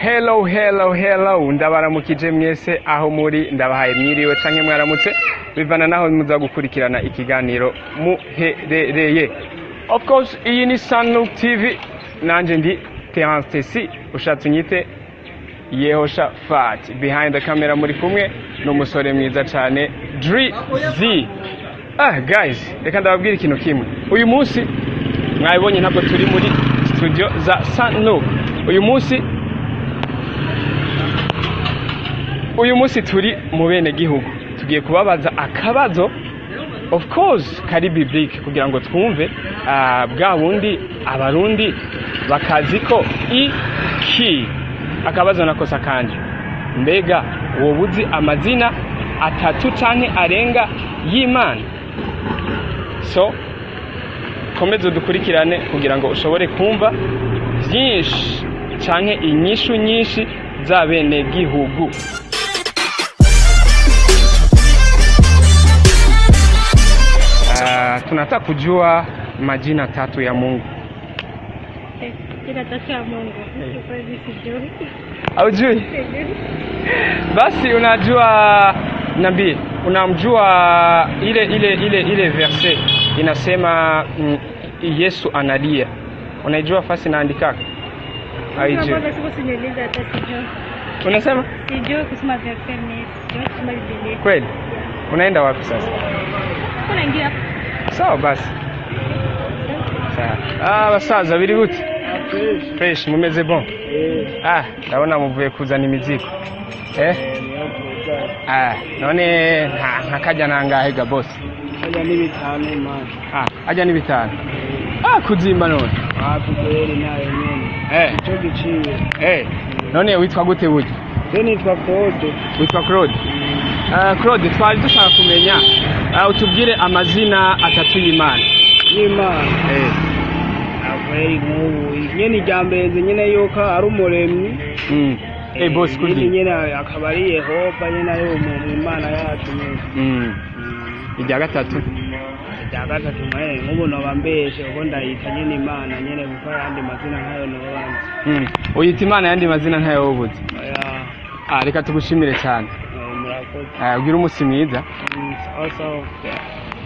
Hello, hello, hello, ndabaramukije mwese aho muri, ndabahaye mwiriwe canke mwaramutse bivana naho muza gukurikirana ikiganiro muherereye. Of course, iyi ni Sunlook TV, nanje ndi Terence Tesi, ushatse unyite Yehosha Fat. Behind the camera muri kumwe n'umusore mwiza cane Dri Z. Ah guys, reka ndababwira ikintu kimwe. Uyu munsi mwabibonye, ntabwo turi muri studio za Sunlook. Uyu munsi turi mu bene gihugu, tugiye kubabaza akabazo, of course kari biblique, kugira ngo twumve bwa bundi Abarundi bakazi ko iki akabazo nakosa kanje. Mbega wowe uzi amazina atatu canke arenga y'Imana? So komeza udukurikirane kugira ngo ushobore kumva byinshi canke inyishu nyinshi z'abene gihugu. Tunataka kujua majina tatu ya Mungu. Jina tatu ya Mungu. Kweli sijui. Haujui? Sijui. Basi unajua, niambie, unamjua ile verset inasema Yesu analia. Unaijua fasi naandikaka? Haijui. Mbona siku siniuliza hata sijui. Unasema? Sijui kusoma verse, ni sijui kusoma Biblia. Kweli? Unaenda wapi sasa? Kuna ingia. Sawa basi. Sawa. Ah, basaza, biri gute? Fresh, mumeze bon? Ah, ndabona muvuye kuzana imizigo. Eh? Ah, none nka kajya nangahe ga boss? Hajya n'ibitanu man. Ah, ajya ni 5. Ah, kuzimba none. Hafi kweli nayo nyene. Eh, Ico giciye. eh. None witwa gute burya? Je nitwa Claude. Witwa Claude. Ah, Claude, twari dushaka kumenya, utubwire amazina atatu y'Imana. Y'Imana. Eh. Akweli nk'ubu nyene irya mbere nzi nyene yuko ari umuremyi. Eh, boss Irindi kudi. nyene akaba ari Yehova nyene, ari umuntu Imana yacu nyene. Irya gatatu. Irya gatatu mwe nk'ubu noba mbeshe, kuko ndayita nyene Imana nyene, kuko ayandi mazina nkayo noba nzi. Uyita Imana, yandi mazina ntayo wobuze. Oya. Ah, reka tugushimire cyane. Murakoze. Ah, ugire umunsi mwiza. Sawa sawa.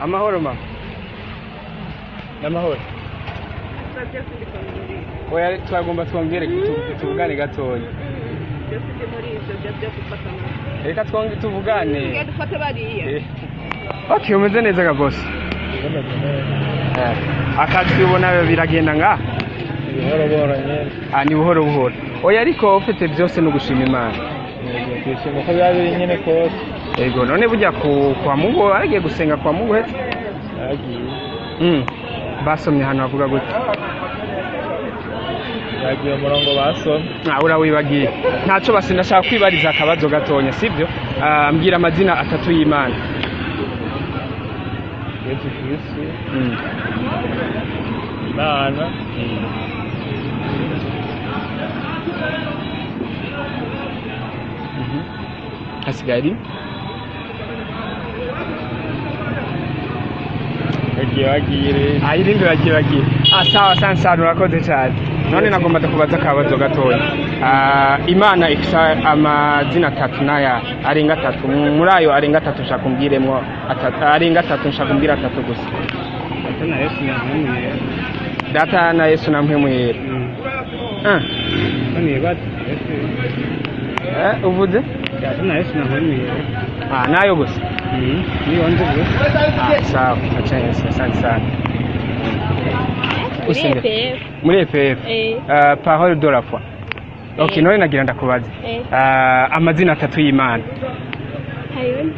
Amahoro mama. N'amahoro. Oya, twagomba twongere tuvugane gatoya. Reka twongere tuvugane. Dufate bariya. Eh. Okay, umeze neza ga boss. Akazi ubona biragenda nga? Buhoro buhoro nyene. Ah, ni buhoro buhoro. Oya, ariko ufite byose no gushima Imana. Yego, twishima uko biba biri nyene kose. Ego, none burya ku kwa Mungu aragiye gusenga kwa Mungu hetse? Yagiye. Basomye ahantu havuga gute? Yagiye umurongo basomye. Ah, urawibagiye. Ntacyo basi, ndashaka kwibariza akabazo gatonya, sibyo? Ah, mbwira amazina atatu y'Imana. Yesu Kristo. Imana. Hasigaye rimwe. Bagiye bagiye rero. Ah, irindi bagiye bagiye. Ah, sawa sana sana, urakoze cyane. None nagomba kubaza akabazo gatoya. Ah, Imana ifise amazina atatu n'aya arenga atatu. Muri ayo arenga atatu nshaka umbwiremwo atatu. Arenga atatu nshaka umbwire atatu gusa. Data na Yesu na Mpwemu Yera. Data na Yesu na Mpwemu Yera. Ah, Nibaza Yesu. eh, uvuze? Data na Yesu na Mpwemu Yera. Ah, nayo gusa. Niyo nzi gusa. Ah, sawa. Asante sana. Usenge. EPF. Muri EPF. Eh. Parole de la foi. Okay, Eh. none nagira ndakubaze. Eh. Amazina atatu y'Imana. Hayo nzi.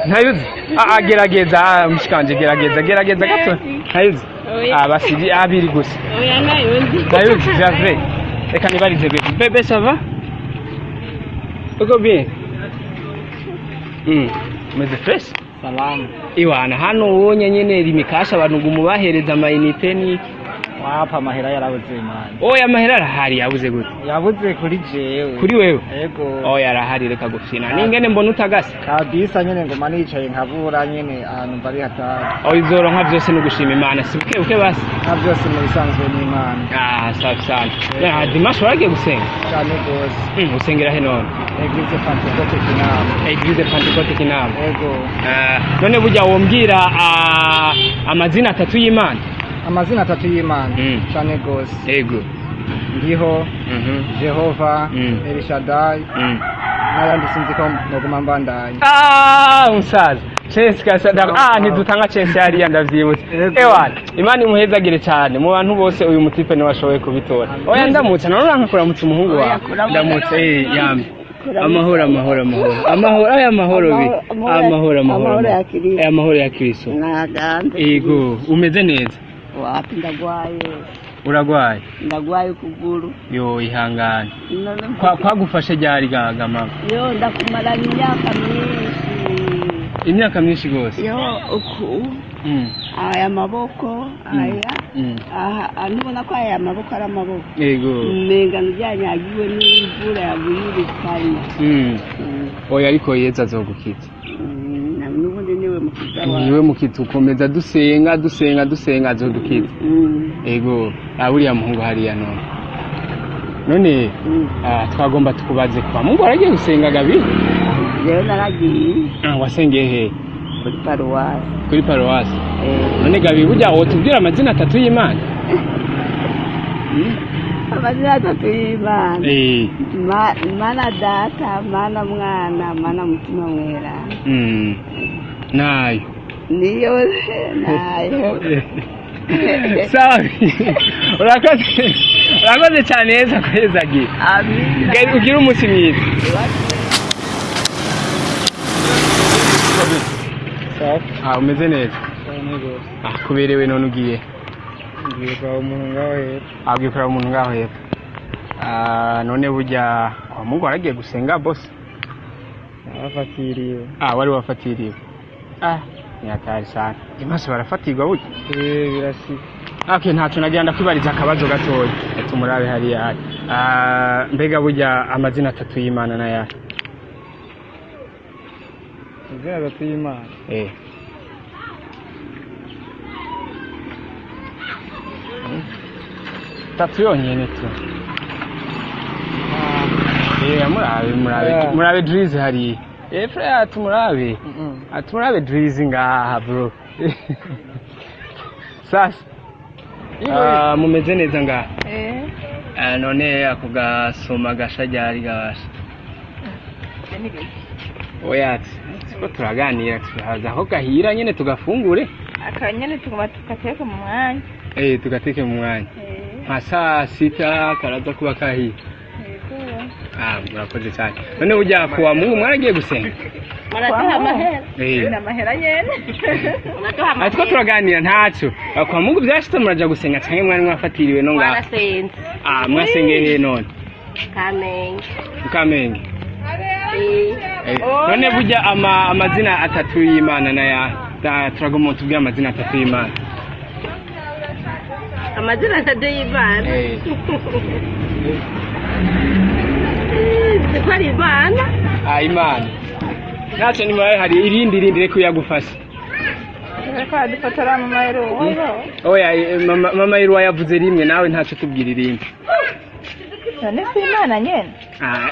Ntayuzi? Ah, gerageza, mushikanje, gerageza, gerageza gato. Ntayuzi? Oya. Ah, basi abiri gusa. Oya, nayo nzi. Ntayuzi, c'est vrai. Reka nibarize bébé. Bébé, ça va? Uko bien? Meze fresh? Salamu. Iwana hano ubonye nyene rimikasha abantu gumubahereza ama unité niki. Wapa amahera yarabuze mani. Oya, amahera arahari, yabuze gute? Yabuze kuri jewe. Kuri wewe? Ego. Oya, arahari, reka gufina. Ningene mbona utagase. Kabisa nyene ngoma nicaye nkabura nyene ahantu mbari hatari. Oya, uzoronka vyose no gushima Imana, si buke buke basi. Nka byose mu bisanzwe n'Imana. Ah, safi sana. Na dimanche waragiye gusenga? Cyane gose. Usengera he none? Église Pentecôte Kinama. Église Pentecôte Kinama. Ego. Ah, none burya wombwira amazina atatu y'Imana? Amazina atatu y'Imana. Cyane gose. Ego. Ndiho, Jehova, El Shaddai, n'ayandi sinzi ko noguma mbandanya. Ah, umusaza. Chance kasa ntidutanga chance hariya, ndavyibutse. Ego. Ewa, Imana imuhezagire cyane. Mu bantu bose uyu mutipe niwe washoboye kubitora. Oya, ndamutse, none uranka kuramutsa umuhungu wawe. Ndamutse, yambe. Amahoro, amahoro, amahoro. Amahoro, aya amahoro bi. Amahoro, amahoro. Amahoro ya Kristo. Amahoro ya Kristo. Naganda. Ego, umeze neza? Wapi, ndagwaye. Uragwaye? Ndagwaye ukuguru. Yo, ihangane. None Kwa kwagufashe ryari gaga mama? Yo, ndakumaranye imyaka myinshi. Imyaka myinshi gose. Yo, uku aya maboko aya aha nubona ko aya maboko ari amaboko. Ego. Umenga byanyagiwe n'imvura yaguye irukanya. Oya, ariko Yezu azogukiza. N'ubundi niwe mukiza wawe. Niwe mukiza, ukomeza dusenga, dusenga, dusenga, azodukiza. Ego, buriya muhungu hariya none. None twagomba tukubaze, kwa Mungu waragiye gusenga gabi? Rero naragiye. Ah, wasengeye he? Kuri paruwasi. Kuri paruwasi. None gabi, burya wotubwira amazina atatu y'Imana? Amazina atatu y'Imana? Eh. Mana Data, Mana Mwana, Mana Mutima Mwera. Nayo. Niyo nayo. Sawa. Urakoze. Urakoze cyane, Yesu akuhezagiye. Amina. Ugire umunsi mwiza. Safi. Ah, umeze neza? Cyane gose. Ah, kuberewe none ugiye? Ngiye kwa umuntu ngaho hepfo. Ah, ugiye kuraba umuntu ngaho hepfo. Ah, none burya kwa Mungu waragiye gusenga boss? Nabafatiriwe. Ah, wari wafatiriwe. Ah, ni hatari sana. Imaso barafatirwa burya? Eh, birashika. Okay, ntacyo nagira ndakwibariza akabazo gatoya. Tumurabe hariya hari. Ah, mbega burya amazina atatu y'Imana n'ayahe? Amazina atatu y'Imana. Eh. Tatu yonyene tu. Eh, murabe, murabe, murabe Drizzy hariya. Eh, frère, tumurabe. Atumurabe Drizzy ngaha bro. Sasa. Ah, mumeze neza ngaha? Eh. Ah, none ako gasoma gasha ryari gabasha? Oya, siko turaganira, turaza aho gahira nyene tugafungure. Akanyene tuguma tugateka mu mwanya. Eh, tugateke mu mwanya. Nka saa sita karaza kuba kahiye. Yego. Ah, murakoze cyane. None burya kuwa Mungu mwaragiye gusenga? Muraduha amahera. Eh. Ni amahera nyene. Muraduha Ah, two turaganira ntacyo. Ah, kwa Mungu byashitse muraja gusenga canke mwari mwafatiriwe no ngaho? Twarasenze. Ah, mwasengeye he none? Kamenge. Mukamenge. Eh. Eh, none burya amazina atatu y'Imana naya? Turagomba tubwire amazina atatu y'Imana. Amazina atatu y'Imana? Eh. Siko ari Imana. Ah, Imana. Ntacyo, nimba hari irindi reka uyagufashe. Reka badufotora mu mahera. Oya, mama Irwa yavuze rimwe, nawe ntacyo, tubwira irindi. None si Imana nyene? Ah,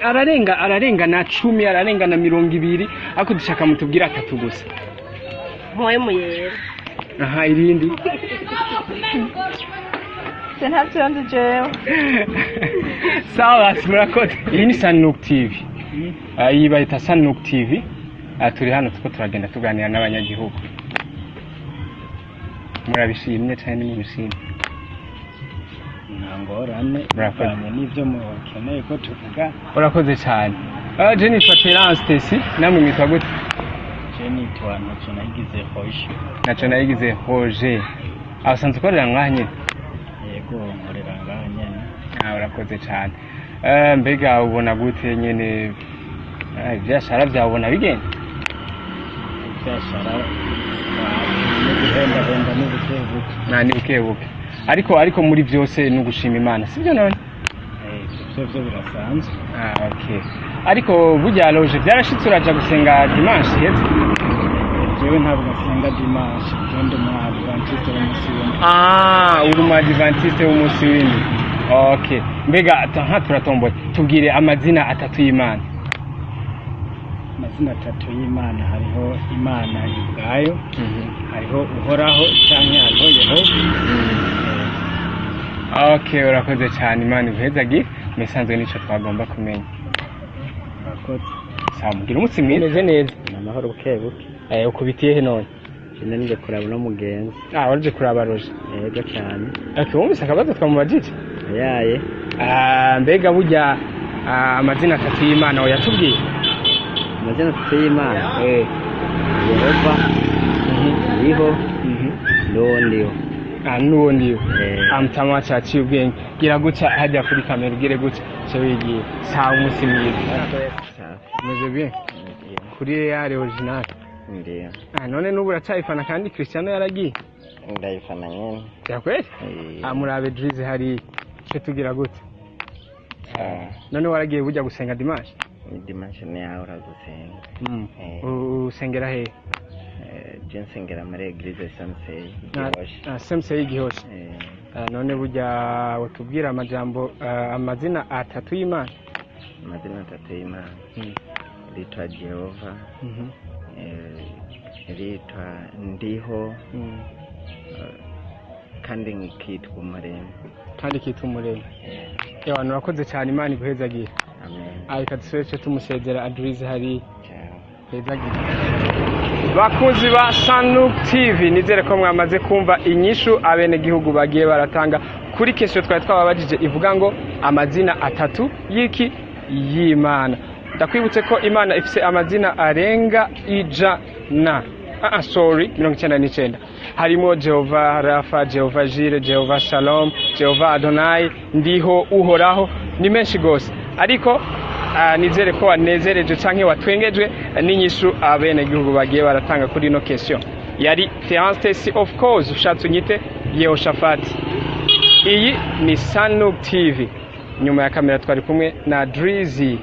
ararenga na 10, ararenga na 20, ariko dushaka mutubwire atatu gusa. Mpwemu Yera. Aha, irindi? Se ntavyo nzi jewe. Sawa basi, murakoze. Iyi ni Sanuk TV. Ah, iyi bayita Sanuk TV. Ah, turi hano tuko turagenda tuganira n'abanyagihugu. Murabishimye cyane nimubishimye? Nta ngorane. Murakoze. Bivanye n'ibyo mukeneye ko tuvuga. Urakoze cyane. Ah, je nitwa Terence Tesi, namwe mwitwa gute? Je nitwa Ntacyo Nayigize Hoje. Naco Nayigize Roger. Ah, usanzwe ukorera ngaha nyene? Yego, nkorera ngaha nyene. Ah, urakoze cyane. Eh, mbega ubona gute nyene, ivyashara vyawe ubona bigenda? Ivyashara no guhendahenda n'ubukebuke. Nta ni buke buke. Ariko muri byose ni ugushima Imana, sibyo none? Ivyo byo birasanzwe. Ah, okay. Ariko burya Roger, byarashitse uraja gusenga dimanche heza? Jewe ntabwo nsenga dimanche, jewe ndi umu adventiste w'umunsi w'indwi. Ah, uri umu adventiste w'umunsi w'indwi. Okay, mbega nka turatomboye, tubwire amazina atatu y'Imana. Amazina atatu y'Imana: hariho Imana ubwayo, hariho Uhoraho canke hariho Yehova. Okay, urakoze cyane, Imana iguhezagire. Musanzwe nico twagomba kumenya. Urakoze. Sawa, mugira umunsi mwiza. Umeze neza? Ni amahoro, buke buke. Eh, ukubitiye he none? Jene nije kuraba uno mugenzi. Ah, waruje kuraba Roger? Yego cyane. Okay, wumvise akabazo twamubajije? Yaye. Ah, mbega burya amazina atatu y'Imana wayatubwiye? Amazina atatu y'Imana? Eh. Yehova, ndiho, n'uwo ndiho. Ah, n'uwo ndiwe. Amutama wacu yaciye ubwenge. Gira gutya hajya kuri kamera, ugire gutya ce wigiye. Sawa, umunsi mwiza. Umeze bien kuri Real original? Ndiyo. Ah, none n'ubu uracayifana kandi Cristiano yaragiye? Ndayifana nyene. Ya kweli? Ah, murabe Drizzy hariya ce tugira gute. None waragiye burya gusenga dimanche? Dimanche niyaho uragusenga. Usengera hehe? Je nsengera muri église Samsey. Ah, Semsey Gihosha. Ah, none burya watubwira amajambo, amazina atatu y'Imana? Amazina atatu y'Imana ritwa Jehova, ritwa Ndiho, kandi nkitwa Umuremyi. Kandi kitwa Umuremyi. Ewa, urakoze cyane, Imana iguhezagiye. Amen. Reka dusubire tumusezera Adrize hari hezagiye. Bakunzi ba Sanuk TV, nizere ko mwamaze kumva inyishu abenegihugu bagiye baratanga kuri question twari twababajije ivuga ngo amazina atatu y'iki? Y'Imana. Ndakwibutse ko Imana ifise amazina arenga 100, sorry, 99, harimo Jehova Rafa, Jehova Jire, Jehova Shalom, Jehova Adonai, Ndiho, Uhoraho, ni menshi gose. Ariko nizere ko wanezereje canke watwengejwe n'inyishu abenegihugu bagiye baratanga kuri ino question. Yari Terence Tesi, of course ushatse unyite Yehoshafati. Iyi ni Sanuk TV. Nyuma ya kamera twari kumwe na Drizzy.